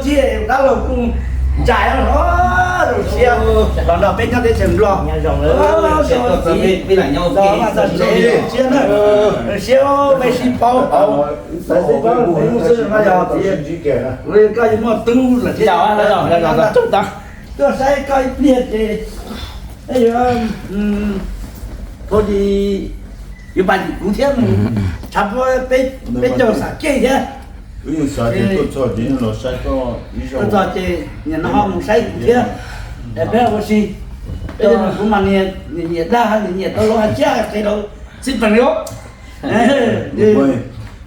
Tij dab laug kuj ntsais los zoo siab los nrog peb nyob teb chaws Nplog. Zoo siab, zoo siab peb sib paub hauv, peb sib paub hauv no yog tias koj yuav muaj tub lawm thiab. Tuaj saib koj ib pliag ces peb yuav, pab yuav pab tim kuv thiab mus tshav puab peb caug xam kev thiab. Tuaj txog ces nim no ho mus saib kuv thiab. Peb ua si, peb kuv mas niam, niam dag, niam tau lub hais tsiab qe rau xib peem li.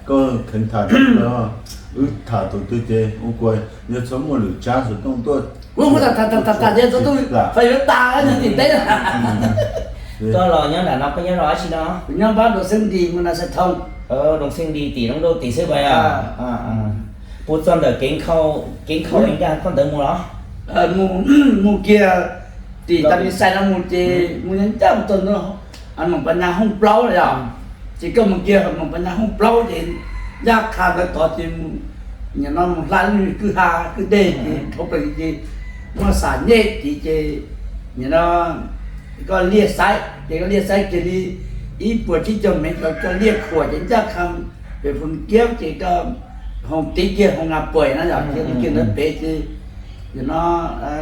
Koj kheev tham, wb tham tus twg ces ua kuas yog txhob muaj lwm tsab xov tooj tuaj. Kuv tham tham tham tham tham ces xov tooj fais yuav tas nyob tim teb. Koj los nyob nram no, koj nyob rau dab tsi no? Kuv nyob pab Doos Xeeb Dis mus Nas Xais Thoo. Doos Xeeb Dis tim Looj Dauj tim xwb pas yog? Puas txog ntawm Kev Nkhaus, Kev Nkhaus Encaj koj ntawd mus los? Mus kiag tim Tam Mis Xais no mus ces mus ncaj mus txog ntawm Noom Pas Nyas Hooj Plaub yog, ces koj mus kiag Noom Pas Nyas Hooj Plaub ces ncaj qha ntawd tod ces nim no mus hla lub kwj ha kwj deg ces dhau plaws ces muaj xam nyej tid ces nim no koj liaj xaiv ces koj liaj xaiv kiag li ib puas tsib caug mev rau koj liaj khuam ces ncaj qha pem Phoos Kiab ces koj hoos tid kiag hoos Nas Puas no yog kiag li kiag ntawd pem ces nim no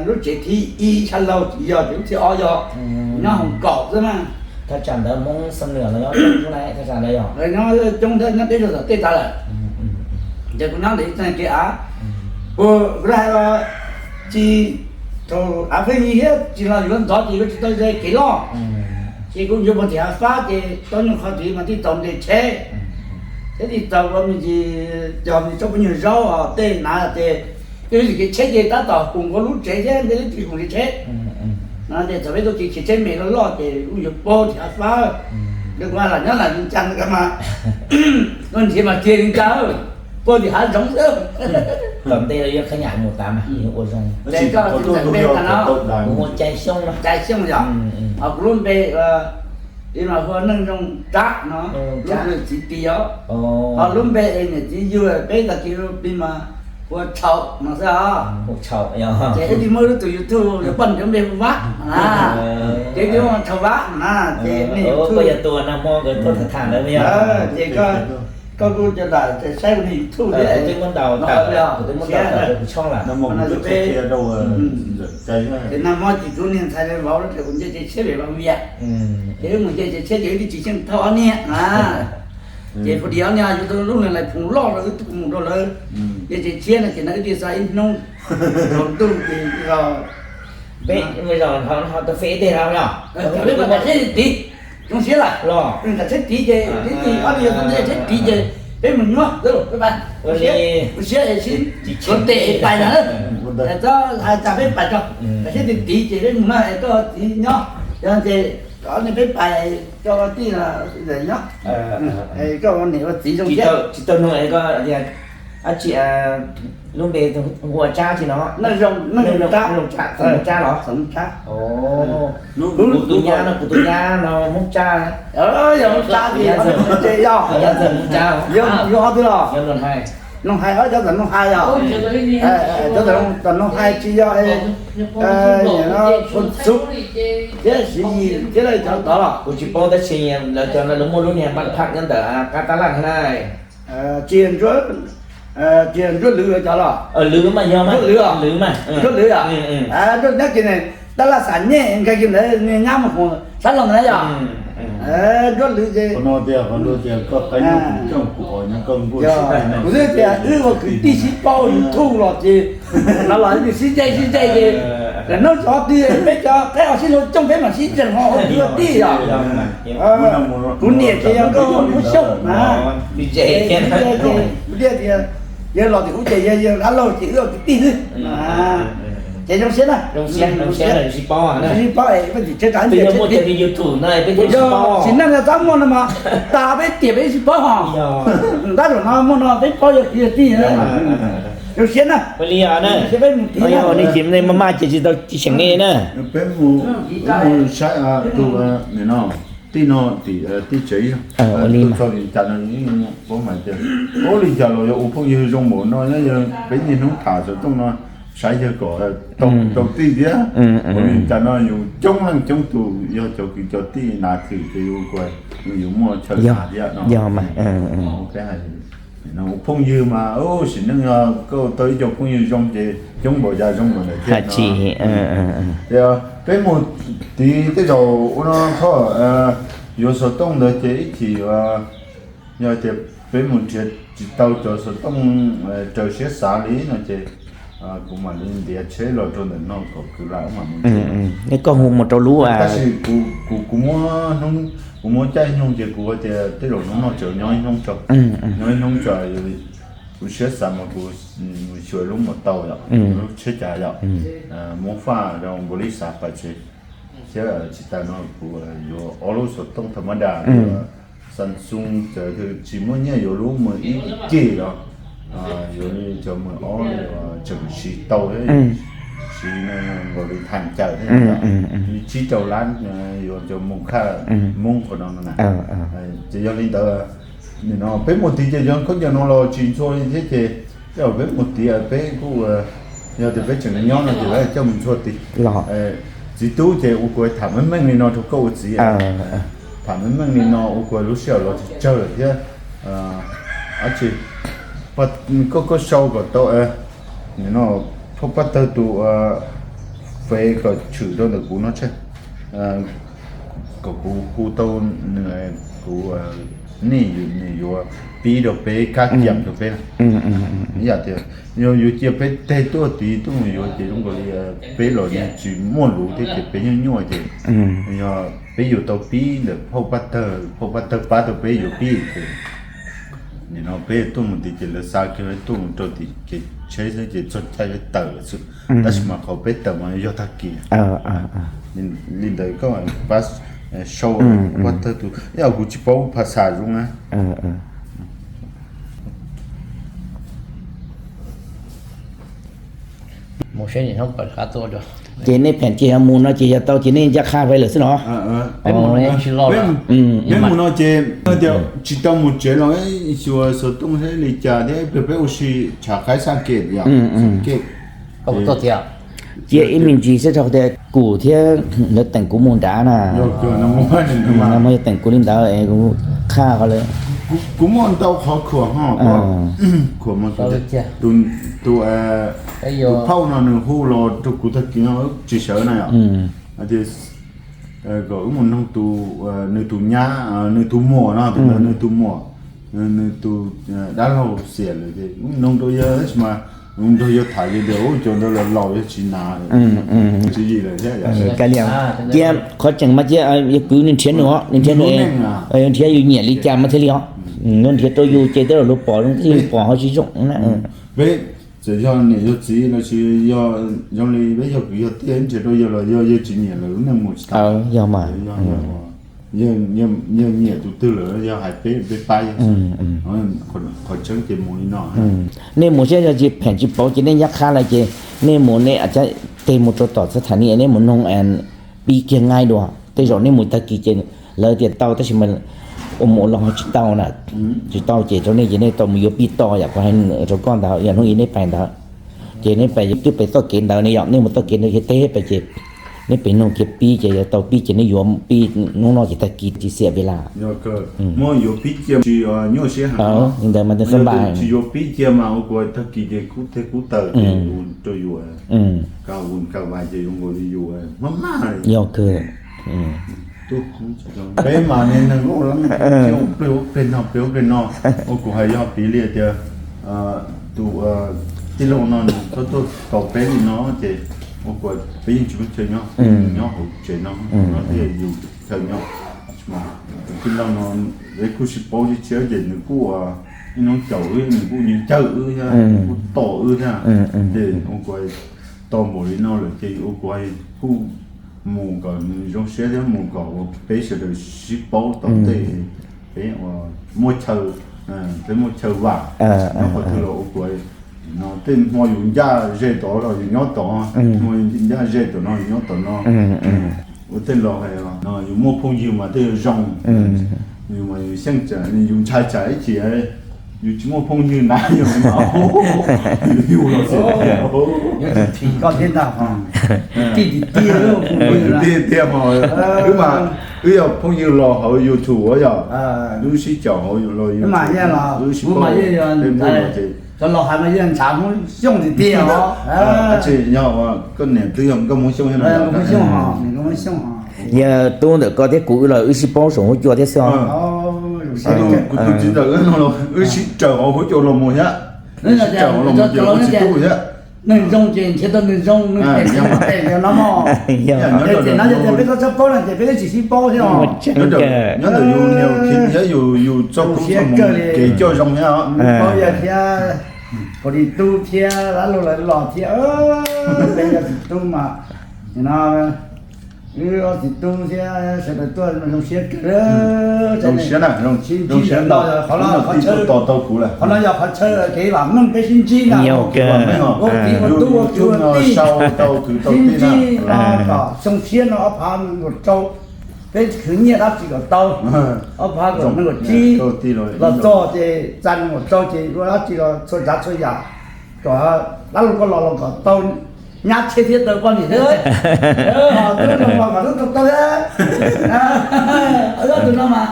lub tsev thib ib sab laug yog ces lub thib ob yog nyob hoos kaum xwb na. Thaj tsam ntawd Hmoob Xam Nuam los nyob thaj tsam ntawd yog? Nyob coob thiab, nyob peb zos tom tej tas lawm. Ces kuv nyob ntawm ib txoj kev av, kuv hais los tsis, thaum av pheej yig thiab tsis los yuav ntxov ces yuav tsis tau kev loj. Ces kuv yuav puag tim hav fab ces tau nyuag qho tid mas tij txaus ntes tsheb, thiab tij txaus ua me ntsis cog me tsob pub nyuag zaub os tej na ces, ces kev tsheb ces tab tom koom nkaus lub tsev thiab nte lub tsis koom tsev tsheb. No ces thaum peb tau kev khiav tsheb me loj loj ces kuj yuav puag tim hav fab, kuv lam nyob lam ncas ka mas koj nrhiav mas kiag li ncas, puag tim hav zoov xwb. Tom ntej los yuav khab nyam mus tas mas ua zoo. Ces koj tsis txawm npe tas no, kuv hu Cai Xyooj no. Cai Xyooj yog, ho kuv lub npe li mas hu ua Neej Zoo Tsab no, lub npe txiv tis os. Ho lub npe es niam txiv yug peb tag kis plig mas hu ua Tshau no xwb os. Ces wb twb muaj wb tus YouTube yog poj niam npe hu Vab na, ces wb twb hu Tshau Vab na, ces nej YouTube yog tus nag hmo nkawd tuaj tham tham ntawd yog, ces koj kuj cov lam saib kuv niag YouTube thiab, kuv twb muab ntaus tawm, kuv twb muab ntaus tawm rau kuv tshooj lawm. Ces nag hmo ces kuv niag ntxhais vauv rau kuv nce tsev tshiab pem Vaj Viam, ces wb mus nce tsev tshiab ces wb twb tsis xyeej thauj ob niag na. Ces kuv dim ob niag yug tau lub niag lais phoom loj rau wb mus rau lawv nce tsev tshiab no ces no wb thiaj xa ib hnub tsaus ntuj ces los peb mus zos ho tau fe ib teg no yog, peb mus nram tsheb tid, zoo siab lawm los nram tsheb tid ces peb ob niag yug tau nce tsheb tid ces peb mus nyuaj, zoo siab es sib tuav tes es pais na. Txhob hais tas peb pais tso, nram tsheb tid tid ces peb mus no es koj txiv nyob, yog ces ob niag peb pais koj ua tij nyob, koj ua niam ua txiv zoo siab. Tsis tau nug koj tias dab tsi, lub npe hu ua Tsab tsis no? Neej Zoo Tsab los? Kuv tus nyab no, kuv tus nyab no Hmoob Tsab. Yog Hmoob Tsab ces yog, yog ob twg los? Noog Hais, cov tom Noog Hais yog, cov tom Noog Hais tsis yog, no Phoos Xub thiab Siv Yis thiab cov tod los? Kuv tsis paub tab sis lawv cov no lawv muaj lub niag npaj phaj nyob ntawm qab tab laj thiab na. Tsis yog Ntsuab Lwm cov los? Lwm mas yog Ntsuab Lwm, Ntsuab Lwm yog, Ntsuab Lwm nyob kis tab laj xam nyej nkaig kis ntawd nyab mus hoom sab laug ntawd yog. Ntsuab Lwm ces kuv twb tias wb ua kwv tij sib paub YouTube los ces no los sib ncaim sib ncaim ces lawm hnub cov twg peb cov qab ho sib hlub coob peb mam sib ntseeg ho ua kwv ua tij yog. Kuv niam ces yog nkauj Hmoob Xyooj na, kuv thiaj tias yawg los tim kuv ces yawg yog dab laug ces wb ua kwv tij xwb. Ces zoo siab na, sib paub, sib paub es peb tim tseb tas YouTube no peb tsis paub, tsis neej txab muaj no mas tas peb tiam peb sib paub ho. Tab zaum no muaj no peb paub yog kwv yog tij. Zoo siab na, li yog na, peb mus tim nej maj maj ces tsis tau tsis xyeem nej na. Peb mus saib tus no. tij no tim tij tsev, ua li txog li cas no, ua li cas los yog ua phooj ywg zoo npaum no, yog peb niaj hnub tham xov tooj no, saib yawg kom tau kwv tau tij thiab. Ua li cas no yus coob leej coob tus yog cov kwv cov tij nav thwm ces yus kuj yus muaj chaw tham thiab no. Ua phooj ywg mas sim neej koj tau ib co phooj ywg zoo ces coob npaum cas zoo npaum ntawd thiab no. Ces peb mus tiv tej zaum ua no, yuav xov tooj ntawd ces ib chim yog tias peb mus nrhiav tsis tau cov xov tooj raws siab xav li no ces kuv mam li ntiav tsheb los rau ntawm no kom kwv lam mam mus. Koj hu mus rau lub, tab sis kuv, kuv muab caij nyoog ces kuv tias tej zaum hnub no tseem nyob ib hnub tso, nyob ib hnub tso, kuv siab xav mas kuv mus xyuas lub mus tau yom, lub tsheb cav yom, muab faj rau npaum li xav pais tsev thiab. Tsis tas no kuv yuav ob lub xov tooj tha mab das, Samsung, tsis muaj nyiaj yuav lub mus ib ke los yuav li cov mus ob li tseem siv tau thiab, siv nkaus li tham caws thiab, li tsib rau lab yuav cov mus khaj Hmoob qhov no na. Ces yog li ntawd, nim no peb mus tiv ces cov khaub ncaws no los tsis ntxhua li thiab ces tej zaum peb mus tiv peb kuj, yog tias peb tseem nyob no ces lawv coj mus ntxhua tiv. Txiv tub ces ua kuv tham meej meej li no rau koj ua txiv, tham meej meej li no ua kuv lub sij hawm los tsis tsawg lawm thiab. Ab tsi, koj, koj sau kom tau phauj Paj Tawg tus fev kom tshwm rau ntawm kuv no tseg, kom kuv hu tau nws, kuv, nej, nws yuav pib rau peb kab kiam rau peb. Ib yam tias yog yuav cia peb teg tuaj tiv tuaj mus yuav ces zoo nkaus li peb los yeej tsis muaj luv thiab ces peb nyuaj nyuaj ces yog peb yuav tau pib ntawm phauj Paj Tawg, phauj Paj Tawg pab tau peb yuav pib ces nim no peb tuaj mus tiv ces lawv xa kiag tuaj mus rau tim kev tsheb xwb ces txog caij peb tawm lawm xwb. Tab sis mas qhov peb tawm mas yog tag kis. Li ntawd koj pab sau Paj Tawg tus, ib yam kuv tsis paub phas xas zoo na. Ces nej pheem ces yog mus no ces yog tau ces nej ncaj qha pais lawm xwb no. Peb mus no ces tias tsis tau mus tsev los xyuas xov tooj thiab li cas thiab peb ua si tshav qaib xaj kem yom, kem. Cia ib me ntsis xwb rau tias kuv thiab lawv teem kuv mus nrad na. Yog teem kuv li ntawd es kuv qha qhov lawv, kuv muaj ntau qhov khuam ho, khuam mus tus, tus phauj no nws hu los rau kuv tag kis no tsis sawv na yom. Hais tias kom wb mus noog tus, nws tus nyab, nws tus muam no, tus ntawd nws tus muam, nws tus dab laug xiam lawm ces wb noog rau yawg tab sis mas nrog yawg tham yawg tias ua cov ntawd los laus yawg tsis hnav, tsis yim lawm thiab. Cia qhov tseem mas cia yog kwv nws nrhiav nws os, nws nrhiav nws, nrhiav yus nyiam li cas mas thiaj li os. Nws nrhiav rau yus ces tej zaum luag pom zoo thiaj yus pom ho tsis zoo na. Peb txawm yog niam yog txiv los sis yog zoo li peb yog kwv yog tij nrhiav rau yawg los yog yawg tsis nyiam lawm lub neej mus tsis tau. Yog mas yawg nyiam tus twg lawm yog hais peb, peb pab yawg. Qhov tseeb ces mus li no. Nej mus saib yog tsis pheem tsis pauv ces nej ncaj qha lawm ces nej mus nej teg mus rau tom xab thas ni nej mus noog pib kiag nqaij dua. Tej zaum nej mus tag kis ces lawv tias tau tab sis mas ua mus ua los ho tsis tau na, tsis tau ces rau nej ces nej tau mus yuav pib toj yam kuv hais rau koj ntawd yog hnub ib nej pais ntawd. Ces nej pais twb pais txoj kev ntawd ne yom, nej mus txoj kev ntawd ces teb pais ces nej pais noog kiag pib ces yog tau pib ces nej yuav pib hnub no ces tag kis tsis xiam vi las. Muab yuav pib cia tsis nyuaj siab heev. Li ntawd mas tsis yuav pib cia mas ua kuv tag kis ces kub teg kub taw ces ua rau yus ka ua ka vas ces zoo nkaus li yus maj maj li. Yog kawg. Peb mas ne neeg loj lab ua pleg ub pleg no pleg ub pleg no, ua kuv hais yog piv li tias tus tij laug no nws txhob tuaj tos peb li no ces ua kuv peb yeej tsis muaj chaw nyob, nyob hauv tsev no no thiaj yus chaw nyob. Tus tij laug no kuj sib paub sib tshiab ces nws kuj ib hnub caum wb, nws kuj ncaw wb thiab, nws kuj tos wb thiab. Ces ua kuv tos npaum li no lawm ces ua kuv kuj mus kom nws zoo siab thiab mus kom ua peb sawv daws sib paub tom ntej, peb ua muaj chaw, peb muaj chaw vam nyob qhov twg los ua kuv no tej hmo yus ncaj ze tod los yus nyob tod, hmo ncaj ze tom no yus nyob tom no. Ua tej laus hais no yus muaj phooj ywg mas tej yuav zoo, yus mas yus xyeej tsam yus ntshai tsam ib chim yus tsis muaj phooj ywg na yus yug los xwb. Tiag tiag mas wb mas wb yog phooj ywg los hauv YouTube yog, wb sib caum hauv los YouTube, wb sib paub, peb Hmoob los ces, los hais mas yeej ntshav Hmoob Xyooj tiag tiag os. Tsis yog koj niam twb yog nkauj Hmoob Xyooj thiab no. Yog tub ntawm koj thiab kuv wb los wb sib paub saum huab cua thiab xwb os. Kuv tus txiv ntawm wb no los wb sib raws hauv huab cua los mus thiab, sib raws hauv los mus ces ua txiv tub thiab. Neeg zoo ces nrhiav tau neeg zoo, neeg phem ces phem no mog. Ces no yog tias peb txhob txhob paub no ces peb twb tsis sib paub thiab os. Nyob ntawm yus niam khiv thiab yus txoj koob txoj moo kev coj zoo thiab os. Paub yog thiab, kuv li tub thiab lab lug lawv los thiab, peb yog txiv tub mas, no wb ob txiv tub thiab sawv daws tuaj zoo siab kawg. Zoo siab na, zoo siab no, qhov no yog qhov chaw kev vam meej peb sib ntsib na. Ua txiv ua tub ua kwv ua tij, sib ntsib no kom xyoo tshiab no ob phav nees nkaum rau, peb khwv nyiaj dab tsi kom tau, ob phav nees nkaum tsib los txog ces txais nees nkaum rau ces ua dab tsi los txhua tsav txhua yam kom dab laug koj los los kom tau nyab tshiab thiab tau poj niam thiab. Tub zoo los kom tau tau thiab. Tus no mas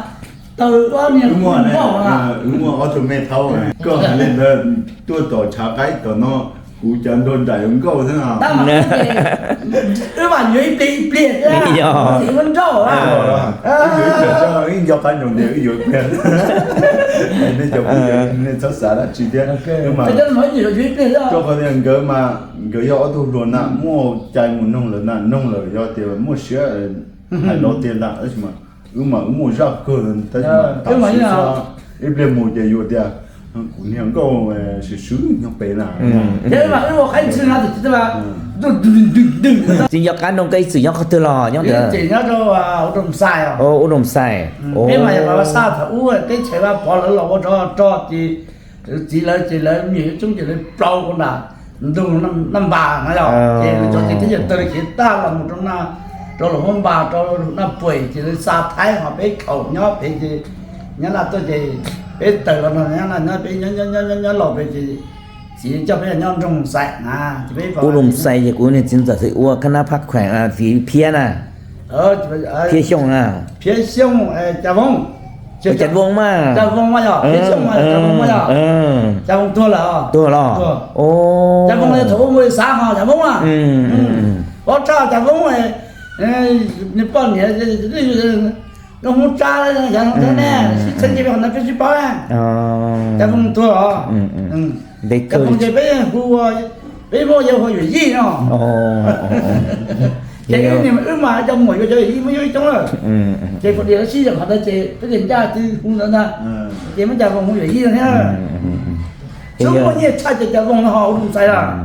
tau poj niam muaj nkauj. Wb muaj ob tug me thaub, koj hais li ntawd tuaj tom tshav qaib tom no, kuv cov nraug nraim yuav nkauj xwb. Wb mas yuav ib pliag ib pliag thiab, txiv muab nrauj. Wb nco qab nrog tias wb yuav ib pliag. Nej cov phooj ywg nej txhob xav dab tsi thiab, rau qhov tias nkawd mas nkawd yog ob tug hluas na, muaj cai mus noog lawv na, noog lawm yog tias muaj siab hais los tiag ntag, tab sis mas wb mas wb muaj zaj kawg, tab sis mas ib pliag mus ces yus tias kuv niag nkauj swm swb nyob pem na. Txiv nco qab nrog koj ib txwm nyob qhov twg los nyob ntawd? Ua Doo Xais. Peb mas yog Vaj Xaj thaum ub teb chaws Vaj Pov lawv los ua rog rog ces txiv lawv ces lawv me nyuam yuav coob ces lawv plaub ua nram ntug Naj Npas no yog ces lawv cov ces thiaj yawg taw khiav tag los mus rau na, rau Luam Huab Npas rau Naj Puam ces lawv xa Thaib ho peb khaum nyob pem ces nyob Naj tuaj ces peb tawm los no nyob peb nyob nyob nyob los pem ces txiv coj peb nyob Doo Xais na. Ua Doo Xais ces kuv niag txiv ntxawm ua kab nab phab khuam txiv Phiab na. Phiab Xyooj na. Phiab Xyooj, Cas Vooj. Cas Vooj mas. Cas Vooj mas yog Phiab Xyooj mas Cas Vooj mas yog. Cas Vooj tuag lawm. Tuag los? Cas Vooj thaum ub mus xav ho Cas Vooj a. Pob tsuas Cas Vooj, nws poj niam nkauj Hmoob Tsab, xyov ne, sib txheeb ces peb qhov ntawd peb sib paub na. Cas Vooj tuag os. Cas Vooj ces peb hu, peb muab yawg hu Yuam Yij no. Ces wb mas cov muam yuav cov Yuam Yij muaj ib coob lawm. Ces kuv tias lawv sib yeem qhov ntawd ces peb tias ncaj twg hu ntawd ntag. Ces muab Cas Vooj hu Yuam Yij no thiab. Tub muaj nyiaj tshaj ces Cas Vooj no ho ua Doo Xais lawm.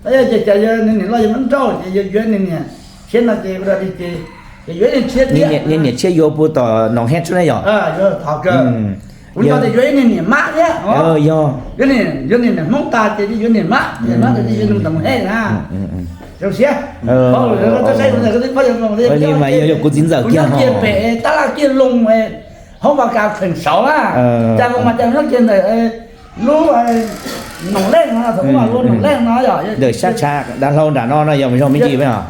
Tab yog ces cas yog nws niam loj yog muab nrauj ces yog yuav nws niam tshiab no ces ua dog dig ces yuav ib niag tshiab thiab. Niag niam tshiab yuav puag tom Noom Hej tsuab ne yog? Kuv nco tias yuav ib niag niam mab thiab. Yog yuav niag niam Hmoob tas ces yuav niam mab, niam mab tas ces yuav niag Noom Hej na. Zoo siab. Li mas yog kuv txiv ntxawm kiag, kuv nyob kiag pem tab laj kiag loo, hoob Vaj Kas kheem saud na. Cas Vooj mas cas nyob kiag ntawm lub Noom Leej no, thaum ub mas lub Noom Leej no yog ntawm sab tshav dav hlau nram no no yog zoo me ntsis peb os.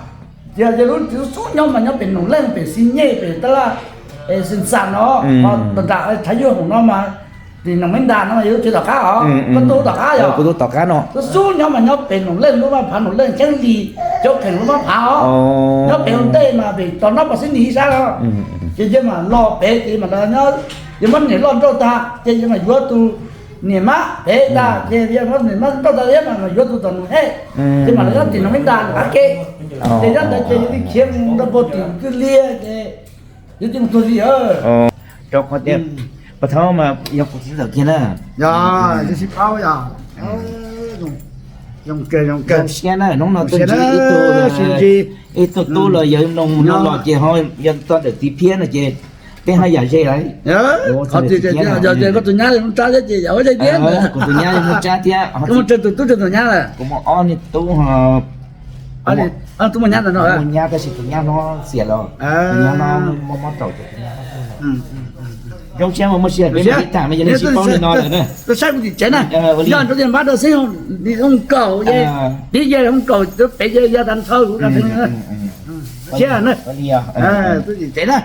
Ces lub xub nyob mas nyob pem Noom Leej pem Xi Nyej pem tab laj Xi Xas no, nram tshav yuj hoom no mas, tim Noom Meb Ntas no mas yog lub tsev tom qab os, koj tuaj tom qab yog, kuv tuaj tom qab no. Lub xub nyob mas nyob pem Noom Leej lub mab phav, Noom Leej Cheeb Lis cov kheem lub mab phav os. Nyob pem ua ntej mas pem tos nab pos xib nis ib sab no. Ces yog mas los pem ces mas yog muab niam loj nrauj tag ces yog mas yuav tus niam mab pem tag ces yog muab niam mab nrauj tag thiab mas yuav tus tom Noom Hej. Ces mas lawv nyob tim Noom Meb Ntas qab ke. Ces nyob ntawd ces yog li khiav mus rau puag tim Twj Liaj ces yog li mus tuag li. Rau qhov tias pas thaub mas yog kuv txiv ntxawm kiag na. Yog, yog sib paub yog. Zoo kawg, zoo kawg. Zoo siab na, hnub no tuaj ntsib ib tug, ib tug tub los yawg Noog no los ces ho yog txog ntawm txiv Phiab no ces peb haj yam ze lawm. Qhov tias koj tus nyab li Hmoob Tsab thiab ces yam ua ze thiab. Kuv tus nyab li Hmoob Tsab thiab, koj muaj tsawg tus tub tsawg tus nyab lawm? Kuv muaj ob niag tub ho Tus muaj nyab ntawd no, muaj nyab tab sis tus nyab no xiam lawm, tus nyab no mob mob raum ces tus nyab no. Zoo siab mas muaj siab peb mus ib tag no yog nej sib paub li no lawm na. Tuaj saib kuv tim tsev na, yog rau tias npab rau xeeb hoo kaum, tib yeg hoo kaum pem yog tas nthawv kuv siab na. Tuaj tim tsev na.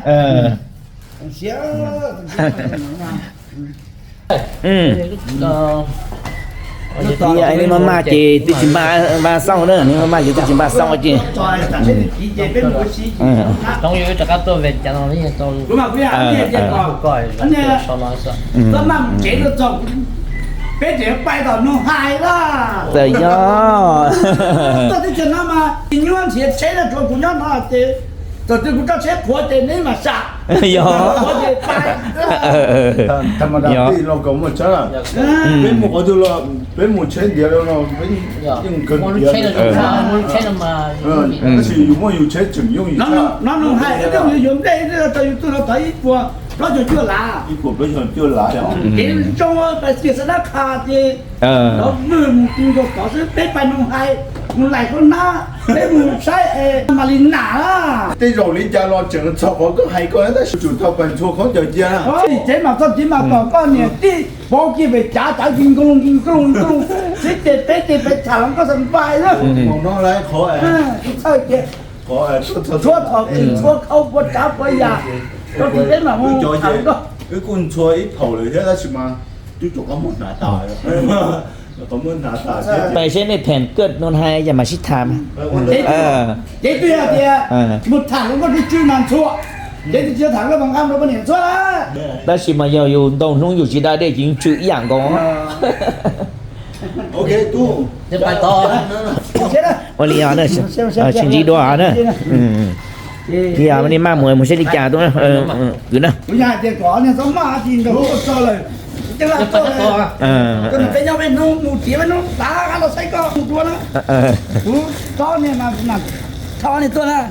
Nws maj maj ces twb tsis npaj xauj na, nws maj maj ces twb tsis npaj xauj ces. Peb tseem pais tom Noog Hais lawm. Txawm yog. Tuaj teb chaws no mas tsis nyuaj nrhiav tsheb na, tsuas kuv nyob no ces thaum twg kuv tso tsheb qhuav ces neb mam sam. Yog. Qhuav ces pais. Thaum mas dag tij los kom muaj tsheb lawm. Peb mus qhov twg los peb mus tsheb ntiav los peb yeej kawg ntiav. Tab sis yus muaj yus tsheb tseem yooj yim. No Noog Hais yuav nplej rau yus tug no tau ib puas plaub caug cuaj lav. Ib puas plaub caug cuaj lav. Kev zoo pais tias xav dab qha ces lov vwm mus nkaus tod xwb, peb pais Noog Hais mus laim koj nab, peb mus saib es mam li nam. Tej zaum li cas los tseem txog qhov koj hais ko tab sis tsum tau pais ntxhua khaub ncaws cia. Tsev mas txog tsev mas tom koj niam tij pov kiag pem cav cav nki nkoos nki nkoos nki nkoos xwb ces peb ces pais tham los koj xav npais na. Mus no lawm qhov, txhawj ces qhov, txhua thaum txhua khau puas tsav puas yam, rau tim peb mam mus tham koj. Wb kuj ntxhua ib phaum lawm thiab tab sis mas twb rov qab muab hnav tas. Pais seb nej phem kawg no hais yam mam sib tham. Ces twb yog tias mus tham hluas nkauj tsw tsw mas ntxhua, ces twb tsis tham nkauj mas nqa rau poj niam ntxhua. Tab sis mas yog yus ntau hnub yus tsis da dej ces yeej tsw ib yam nkaus. Ua li os, sib ntsib dua na. Li os, nej maj mus mus saib li cas tub na, kwv na.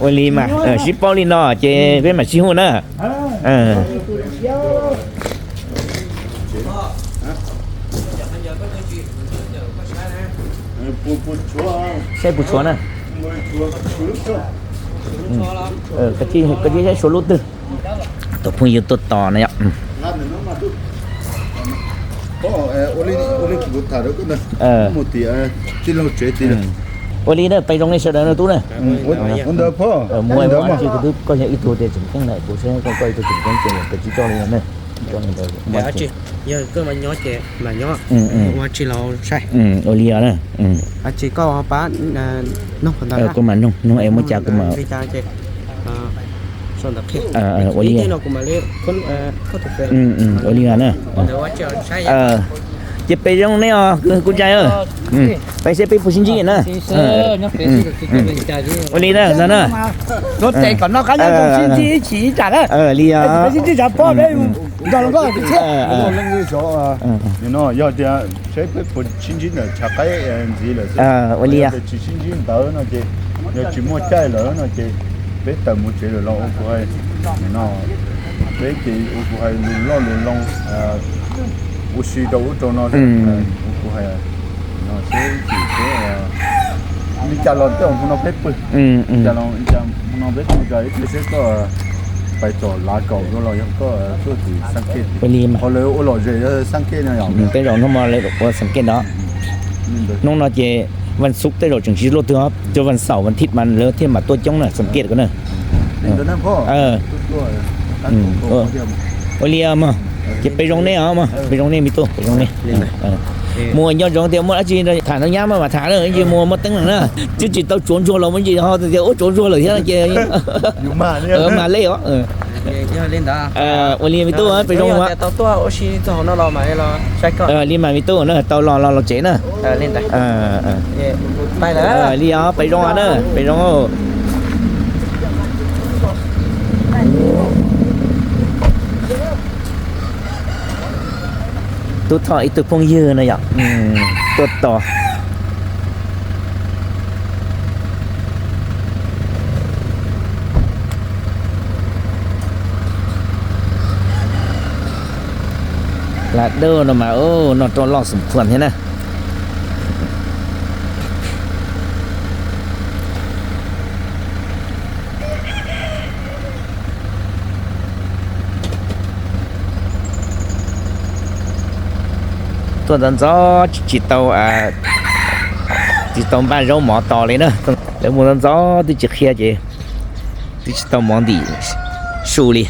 Ua li mas sib paub li no ces peb mam sib hu na. Saib puas tshuav na. Koj cia saib suav lub twg. Tus phooj ywg tuaj tos na yom. Ua li na, pais zoo nej sawv daws na tub na. Muaj ib tug twb koj yog ib tug tias tseem ceeb na, kuv saib koj ib tug tseem ceeb ces peb tsis coj li no na. Yog koj mas nyob ces mam nyob, ua tsis los saib. Ua li os na. Kuv mam noog, noog es muaj cas kuv mam. Ua li, ua li os na. Ces peb zoo nej os kuv ntshai. Peb seb peb puas sib ntsib na. Ua li na, no na. Li os. Yog tias seb peb puas sib ntsib ntawm chav qaib ntxiv lawm xwb, ua li tsis sib ntsib ntawd no ces yog tsis muaj caij lawm no ces peb tawm mus tsev lawm los ua kuv hais, no peb ces ua kuv hais lus loj lus loo ua si rau ub rau no, ua kuv hais no seb, li cas los tej zaum hmo no peb pw, li cas los li cas hmo no peb pw ib pliag seb koj pais tom lav kaum dua los yog koj tuaj tim Xab Kej, qhov lawv ua lom zem yog Xab Kej no yom. Tej zaum hnub no lawv ua Xab Kej no. Hnub no ces vas xuv tej zaum tseem tsis luaj twg, cov vas xaum vas thib mas lawv thiaj mam tuaj coob na Xab Kej ko na. Ua li mog, ces peb zoo nej os mog, peb zoo nej me tub, peb zoo nej. Mus nco ntsoov tias muaj dab tsi tham no nyab maj mam tham na, ib ntsis mus muaj teeb meem na, twb tsis tau tsuav ntsuag los muaj ntsis ho tias ub tsuav ntsuag lawm thiab no ces mas lej os. Ua li me tub, peb zoo. Li mas me tub na, tau los los los tsev na. Li os, peb zoo na, peb zoo. Tub Thoj ib tug phooj ywg no yom, tuaj tos. Hla dawb no mas noj rau loj xom khuam thiab na. Tuaj ntxov ntxov tsis tau, tsis tau npaj zaub mov tos li na. Lawv mus ntxov ntxov twb tsis qhia ces twb tsis tau mov ntim su li.